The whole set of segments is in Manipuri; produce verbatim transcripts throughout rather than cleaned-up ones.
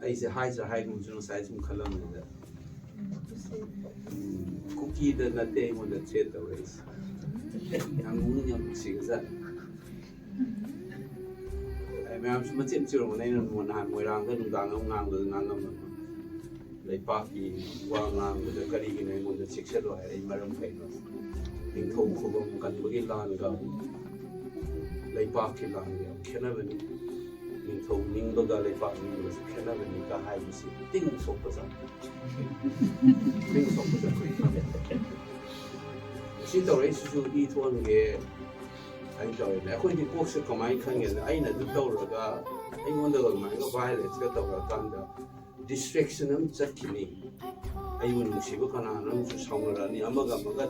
ꯑꯩꯁꯦ ꯍꯥꯏꯁꯤꯔꯥ ꯍꯥꯏꯒꯨꯝꯁꯤꯔ ꯉꯁꯥꯏ ꯁꯨꯝ ꯈꯜꯂꯝꯕꯅꯤꯗ꯫ ꯎꯝ, ꯀꯨꯀꯤꯗ ꯅꯠꯇꯦ ꯑꯩꯉꯣꯟꯗ ꯊ꯭ꯔꯦꯠ ꯇꯧꯔꯛꯏꯁꯦ꯫ ꯌꯥꯝ ꯅꯣꯛꯅꯤꯡ, ꯌꯥꯝ ꯅꯨꯡꯁꯤꯈ꯭ꯔꯖꯥꯠꯅꯤ꯫ ꯑꯩ ꯃꯌꯥꯝꯁꯨ ꯃꯆꯦꯠ ꯃꯆꯦꯠ ꯑꯣꯏꯔꯝꯒꯅꯤ꯫ ꯑꯩꯅ ꯅꯣꯡꯃ ꯅꯍꯥꯟ ꯃꯣꯏꯔꯥꯡꯗ ꯅꯨꯡꯗꯥꯡ ꯑꯃ ꯉꯥꯡꯕꯗ ꯉꯥꯡꯉꯝꯕꯅꯤ꯫ ꯂꯩꯄꯥꯛꯀꯤ ꯋꯥ ꯉꯥꯡꯕꯗ ꯀꯔꯤꯒꯤꯅꯣ ꯑꯩꯉꯣꯟꯗ ꯆꯦꯛꯁꯤꯜꯂꯣ ꯍꯥꯏꯔꯛꯏ? ꯃꯔꯝ ꯀꯩꯅꯣ? ꯅꯤꯡꯊꯧ ꯈꯨꯕꯝ ꯀꯟꯕꯒꯤ ꯂꯥꯟꯒ ꯂꯩꯄꯥꯛꯀꯤ ꯂꯥꯟꯒ ꯌꯥꯝ ꯈꯦꯠꯅꯕꯅꯤ꯫ ꯅꯤꯡꯊꯧ ꯅꯤꯡꯕꯒ ꯂꯩꯄꯥꯛ ꯅꯤꯡꯕꯒꯁꯨ ꯈꯦꯠꯅꯕꯅꯤꯒ ꯍꯥꯏꯕꯁꯤ ꯇꯤꯡ ꯁꯣꯛꯄ ꯆꯥꯡ꯫ ꯇꯤꯡ ꯁꯣꯛꯄ ꯆꯥꯡ꯫ ꯁꯤ ꯇꯧꯔꯛꯏꯁꯤꯁꯨ ꯏ ꯊꯣꯛꯍꯟꯒꯦ ꯍꯥꯏꯅ ꯇꯧꯔꯤꯅꯦ꯫ ꯑꯩꯈꯣꯏꯗꯤ ꯀꯣꯛꯁꯦ ꯀꯃꯥꯏꯅ ꯈꯪꯒꯦꯗ? ꯑꯩꯅ ꯑꯗꯨ ꯇꯧꯔꯒ ꯑꯩꯉꯣꯟꯗꯒ ꯑꯗꯨꯃꯥꯏꯅ ꯚꯥꯏꯂꯦꯟꯁꯀ ꯇꯧꯔꯀꯥꯟꯗ ꯗꯤꯁꯇ꯭ꯔꯦꯛꯁꯟ ꯑꯃ ꯆꯠꯈꯤꯅꯤ꯫ ꯑꯩꯕꯨ ꯅꯨꯡꯁꯤꯕ ꯀꯅꯥꯅꯣꯝꯁꯨ ꯁꯥꯎꯅꯔꯛꯑꯅꯤ, ꯑꯃꯒ ꯑꯃꯒ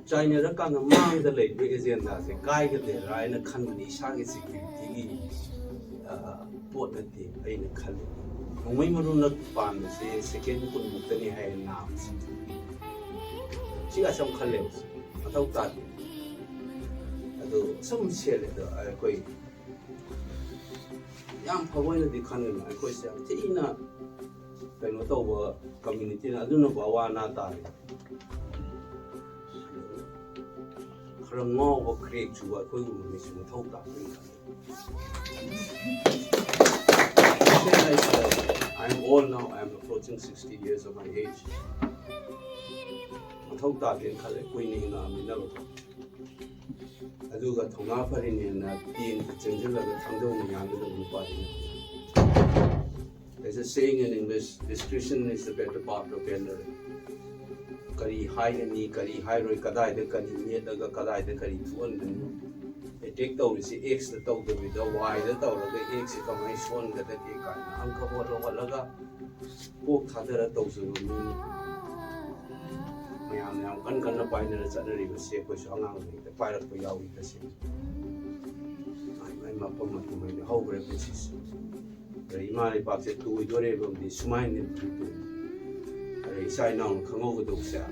ꯆꯥꯏꯅꯔꯀꯥꯟꯗ ꯃꯥꯡꯗ ꯂꯩꯕ ꯑꯦꯖꯦꯟꯗꯥꯁꯦ ꯀꯥꯏꯒꯗꯦꯔꯥ ꯍꯥꯏꯅ ꯈꯟꯕꯅꯤ꯫ ꯏꯁꯥꯒꯤ ꯁꯦꯀ꯭ꯌꯨꯔꯤꯇꯤꯒꯤ ꯄꯣꯠ ꯅꯠꯇꯦ ꯑꯩꯅ ꯈꯜꯂꯤ꯫ ꯅꯣꯡꯃꯩ ꯃꯔꯨꯅ ꯄꯥꯟꯕꯁꯦ ꯁꯦꯀꯦꯟ ꯀꯨꯟꯃꯨꯛꯇꯅꯤ ꯍꯥꯏꯌꯦ ꯅꯥꯕꯁꯦ꯫ ꯁꯤꯒ ꯁꯨꯝ ꯈꯜꯂꯦꯕ꯫ ꯃꯊꯧ ꯇꯥꯗꯦ꯫ ꯑꯗꯨ ꯁꯨꯝ ꯁꯦꯠꯂꯦ꯫ ꯑꯗꯣ ꯑꯩꯈꯣꯏ ꯌꯥꯝ ꯐꯕ ꯑꯣꯏꯅꯗꯤ ꯈꯟꯒꯅꯨ꯫ ꯑꯩꯈꯣꯏꯁꯦ ꯌꯥꯝ ꯊꯤꯅ ꯀꯩꯅꯣ ꯇꯧꯕ ꯀꯝꯃ꯭ꯌꯨꯅꯤꯇꯤꯅ, ꯑꯗꯨꯅꯕꯨ ꯑꯋꯥ ꯑꯅꯥ ꯇꯥꯔꯦ꯫ ꯈꯔ ꯉꯥꯎꯕ, ꯀ꯭ꯔꯦꯛ ꯆꯨꯕ ꯑꯩꯈꯣꯏꯒꯨꯝꯕ ꯃꯤꯁꯨ ꯃꯊꯧ ꯇꯥꯕꯅꯤ꯫ I am old now, I am approaching sixty years of my age. ꯃꯊꯧ ꯇꯥꯗꯦꯅ ꯈꯜꯂꯦ, ꯀꯨꯏꯅ ꯍꯤꯡꯉꯛꯑꯃꯤꯅꯕ꯫ ꯑꯗꯨꯒ ꯊꯧꯅꯥ ꯐꯔꯤꯅꯦꯅ ꯇꯦꯟ ꯆꯦꯟꯁꯤꯜꯂꯒ ꯊꯥꯡꯖꯧ ꯃꯌꯥꯝꯗꯨꯗ ꯑꯗꯨꯝ ꯄꯥꯏ꯫ There's a saying in English, "Discretion is the better part of valor." ꯀꯔꯤ ꯍꯥꯏꯒꯅꯤ, ꯀꯔꯤ ꯍꯥꯏꯔꯣꯏ, ꯀꯗꯥꯏꯗ ꯀꯔꯤ ꯃꯦꯠꯂꯒ ꯀꯗꯥꯏꯗ ꯀꯔꯤ ꯊꯣꯛꯍꯟꯒꯅꯤ, ꯑꯦꯇꯦꯛ ꯇꯧꯔꯤꯁꯤ ꯑꯦꯛꯁꯇ ꯇꯧꯗꯕꯤꯗ ꯋꯥꯏꯗ ꯇꯧꯔꯒ ꯑꯦꯛꯁꯁꯤ ꯀꯃꯥꯏꯅ ꯁꯣꯛꯍꯟꯒꯗꯒꯦ ꯀꯥꯏꯅ ꯑꯪꯀ ꯍꯣꯠꯂ ꯍꯣꯠꯂꯒ ꯀꯣꯛ ꯊꯥꯗꯔ ꯇꯧꯖꯕ ꯃꯤ ꯃꯌꯥꯝ ꯌꯥꯝ ꯀꯟ ꯀꯟꯅ ꯄꯥꯏꯅꯔ ꯆꯠꯅꯔꯤꯕꯁꯦ ꯑꯩꯈꯣꯏꯁꯨ ꯑꯉꯥꯡ ꯑꯣꯏꯔꯤꯉꯩꯗ ꯄꯥꯏꯔꯛꯄ ꯌꯥꯎꯏ꯫ ꯇꯁꯦꯡꯅ ꯃꯥꯏ ꯃꯥꯏ ꯃꯐꯝ ꯃꯐꯝ ꯍꯥꯏꯗꯤ ꯍꯧꯈ꯭ꯔꯦ ꯄꯨꯟꯁꯤꯁꯦ꯫ ꯑꯗ ꯏꯃꯥ ꯂꯩꯄꯥꯛꯁꯦ ꯇꯣꯏꯗꯣꯔꯦꯕ ꯑꯃꯗꯤ ꯁꯨꯃꯥꯏꯅ ꯇꯣꯏ-꯫ ꯑꯗ ꯏꯆꯥ ꯏꯅꯥꯎꯅ ꯈꯪꯍꯧꯒꯗꯧꯕꯁꯦ, ꯑ,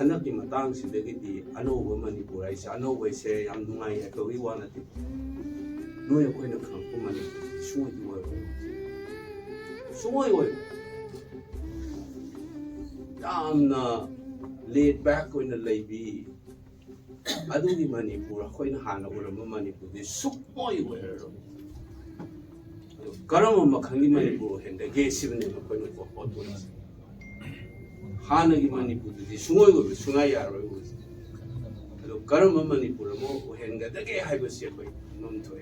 ꯍꯟꯗꯛꯀꯤ ꯃꯇꯥꯡꯁꯤꯗꯒꯤꯗꯤ ꯑꯅꯧꯕ ꯃꯅꯤꯄꯨꯔ ꯍꯥꯏꯁꯦ, ꯑꯅꯧꯕ ꯍꯥꯏꯁꯦ ꯌꯥꯝ ꯅꯨꯡꯉꯥꯏ ꯍꯥꯏꯕꯒꯤ ꯋꯥ ꯅꯠꯇꯦ, ꯅꯣꯏ ꯑꯩꯈꯣꯏꯅ ꯈꯪꯉꯛꯄ ꯃꯅꯤꯄꯨꯔ ꯁꯨꯡꯑꯣꯏꯗꯤ ꯑꯣꯏꯔꯣꯏ, ꯁꯨꯡꯑꯣꯏ ꯑꯣꯏꯔꯣꯏ꯫ ꯌꯥꯝꯅ laid back ꯑꯣꯏꯅ ꯂꯩꯕꯤ, ꯑꯗꯨꯒꯤ ꯃꯅꯤꯄꯨꯔ, ꯑꯩꯈꯣꯏꯅ ꯍꯥꯟꯅ ꯎꯔꯝꯕ ꯃꯅꯤꯄꯨꯔꯗꯤ ꯁꯨꯡꯑꯣꯏ ꯑꯣꯏꯔꯔꯣꯏ꯫ ꯑꯗꯣ ꯀꯔꯝꯕ ꯃꯈꯜꯒꯤ ꯃꯅꯤꯄꯨꯔ ꯑꯣꯏꯍꯟꯒꯗꯒꯦ ꯁꯤꯕꯅꯦꯕ ꯑꯩꯈꯣꯏꯅ ꯍꯣꯠꯅꯔꯤꯁꯦ꯫ ꯍꯥꯟꯅꯒꯤ ꯃꯅꯤꯄꯨꯔꯗꯨꯗꯤ ꯁꯨꯡꯑꯣꯏ ꯑꯣꯏꯕ ꯁꯨꯡꯌꯥ ꯌꯥꯔꯣꯏ ꯑꯣꯏꯁꯦ꯫ ꯑꯗꯣ ꯀꯔꯝꯕ ꯃꯅꯤꯄꯨꯔ ꯑꯃ ꯑꯣꯏꯍꯟꯒꯗꯒꯦ ꯍꯥꯏꯕꯁꯤ ꯑꯩꯈꯣꯏ ꯈꯟꯐꯝ ꯊꯣꯛꯑꯦ꯫